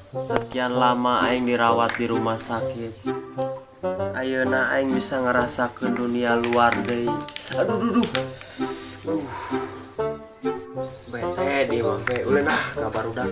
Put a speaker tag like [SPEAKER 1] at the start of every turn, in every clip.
[SPEAKER 1] Sekian lama aing dirawat di rumah sakit. Ayeuna aing bisa ngerasakeun dunia luar deui. Aduh, duh, duh. Bete di mah be ulin ah ka barudak.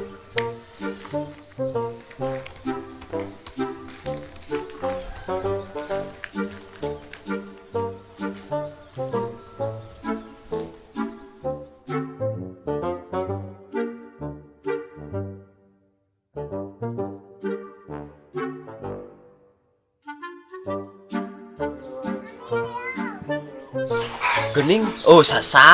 [SPEAKER 1] Gening, oh sasa.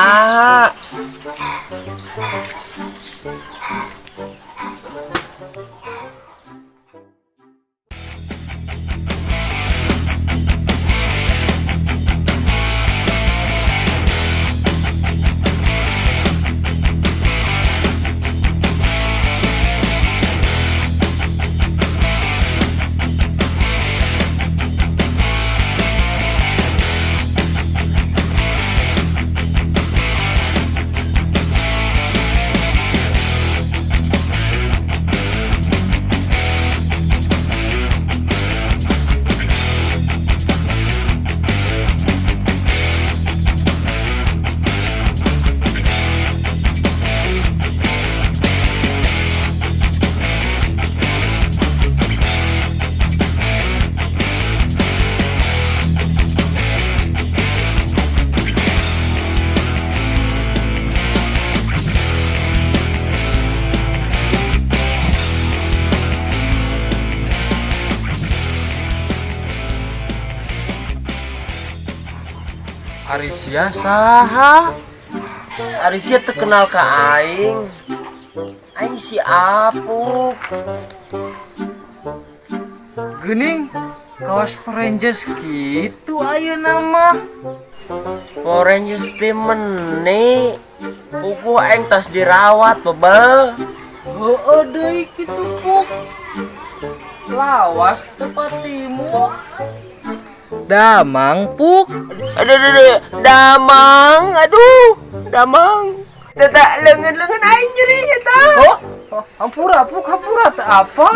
[SPEAKER 2] Ari sia saha?
[SPEAKER 1] Ari sia teu kenal ka aing. Aing si Apuk.
[SPEAKER 2] Geuning kawas Power Rangers kitu ayeuna mah.
[SPEAKER 1] Power Rangers teh meni. Puguh aing tas dirawat bebel.
[SPEAKER 2] Heueuh deui kitu Puk. Lawas teu patimu. Damang Puk.
[SPEAKER 1] Aduh, aduh, aduh, damang, aduh, damang. Teta leungeun-leungeun aing nyeri eta.
[SPEAKER 2] Oh, oh, hampura Puk, hampura teu apa.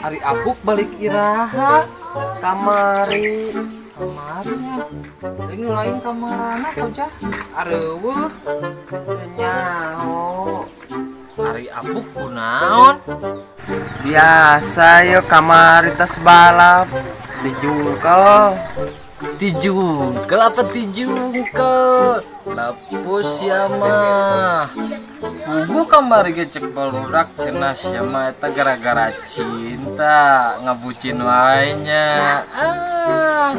[SPEAKER 2] Ari Apuk balik iraha.
[SPEAKER 1] Kamari.
[SPEAKER 2] Kamarnya. Ini lain kamarana saja. Areueuh.
[SPEAKER 1] Nyaho.
[SPEAKER 2] Ari Apuk kunaon?
[SPEAKER 1] Biasa yo kamari tas balap. Dijungkel.
[SPEAKER 2] Dijungkel apa dijungkel? Lepus ya mah. Puguh kamari ge cek barudak cenah sia mah eta gara-gara cinta ngabucin wae nya. Ah,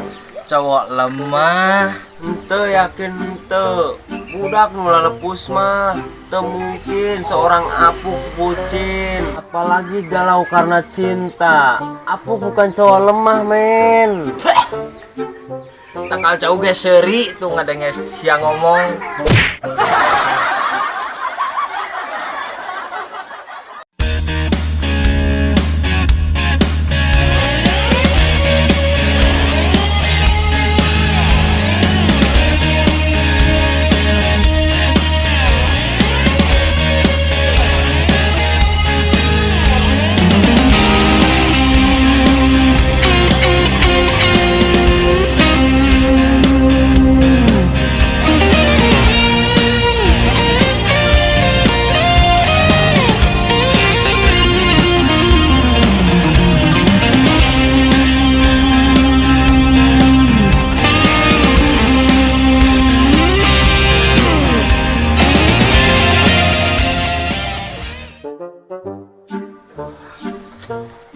[SPEAKER 2] cowok lemah.
[SPEAKER 1] Henteu yakin henteu. Budak nu lepus mah teu mungkin seorang Apuk bucin, apalagi galau karena cinta. Apuk bukan cowok lemah, men.
[SPEAKER 2] Tangkal jauh ge seuri tuh ngadenge sia ngomong.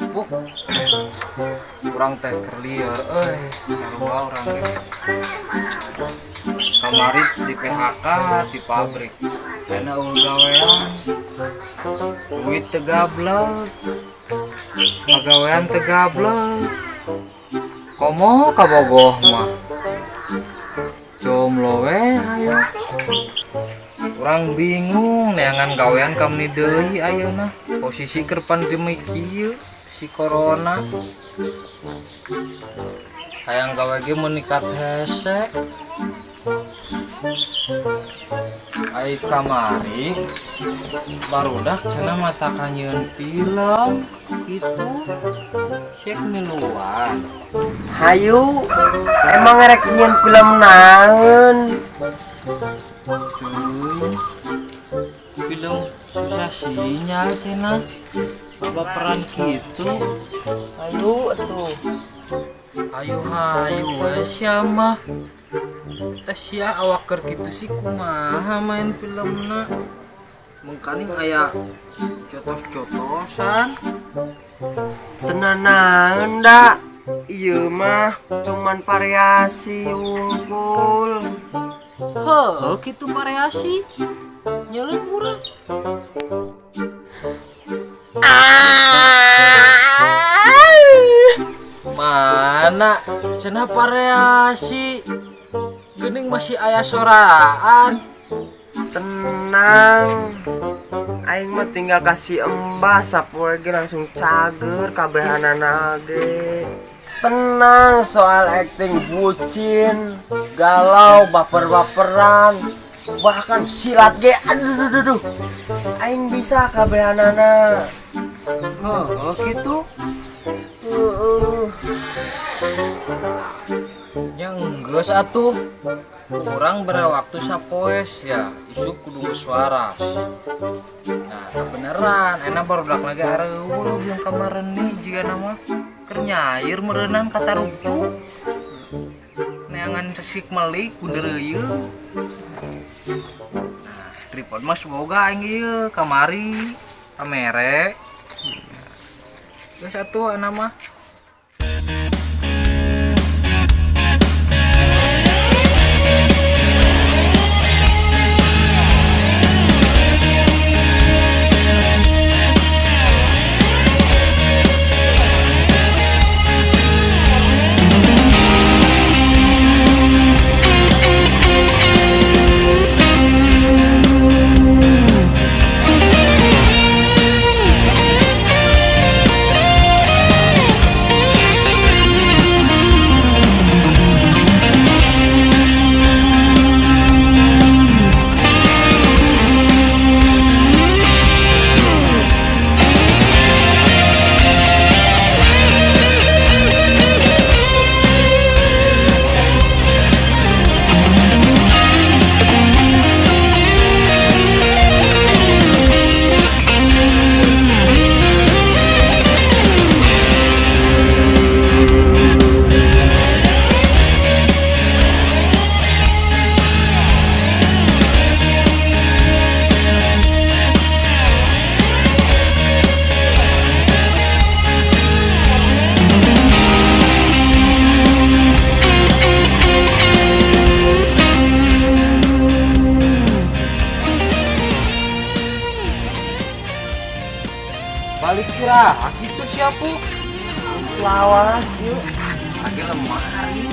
[SPEAKER 2] Puk, urang teh keur lieur euy, sarua urang ge. Kamari di PHK di pabrik. Ayeuna eueuh gawean. Duit teu gablek. Pagawean teu gablek. Komo kabogoh mah. Jomblo we hayo. Urang bingung neangan gawean kamni deui ayeuna. Posisi keur pandemi kieu si corona. Hayang gawe ge meunikat hese. Ai kamari barudak cenah mata nyieun film gitu. Sek miluan.
[SPEAKER 1] Hayu, emang ngerek nyieun film naon?
[SPEAKER 2] Cuy. Film susah sinyal cenah. Baperan gitu.
[SPEAKER 1] Hayu atuh.
[SPEAKER 2] Ayo hayu we sia mah. Teh sia awak keur kitu sih kumaha main filmna. Mengkaning aya cotos-cotosan.
[SPEAKER 1] Tenanan da. Ieu mah cuman variasi wungkul.
[SPEAKER 2] Heuh, kitu variasi. Nyeuleut urang. Mana cenah variasi. Geuning masih aya soraan.
[SPEAKER 1] Tenang. Aing mah tinggal kasih embah sapoe ge langsung cager kabehanana ge. Tenang soal acting bucin, galau, baper-baperan, bahkan silat ge aduh aduh aduh. Aing bisa kabehanana.
[SPEAKER 2] Heuh, kitu.
[SPEAKER 1] Heeh.
[SPEAKER 2] Nya enggeus atuh. Urang bere waktu sapoes ya, isuk kudu geus waras. Nah, beneran enak barudak lagi areueuh jeung kamareni jigana mah keur nyair meureunan ka taruktu. Neangan sesik melik kundeureuyeung. Nah, tripod mah boga aing ieu kamari kamere. Geus atuh enak mah. Balik kira gitu siapa?
[SPEAKER 1] Lawas yuk.
[SPEAKER 2] Lagi lemari.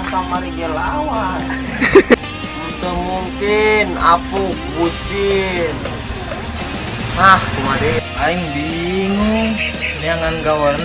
[SPEAKER 1] Kamari ge lawas. Teu mungkin apuk bucin. Ah, kumaha deui?
[SPEAKER 2] Aing bingung neangan gawean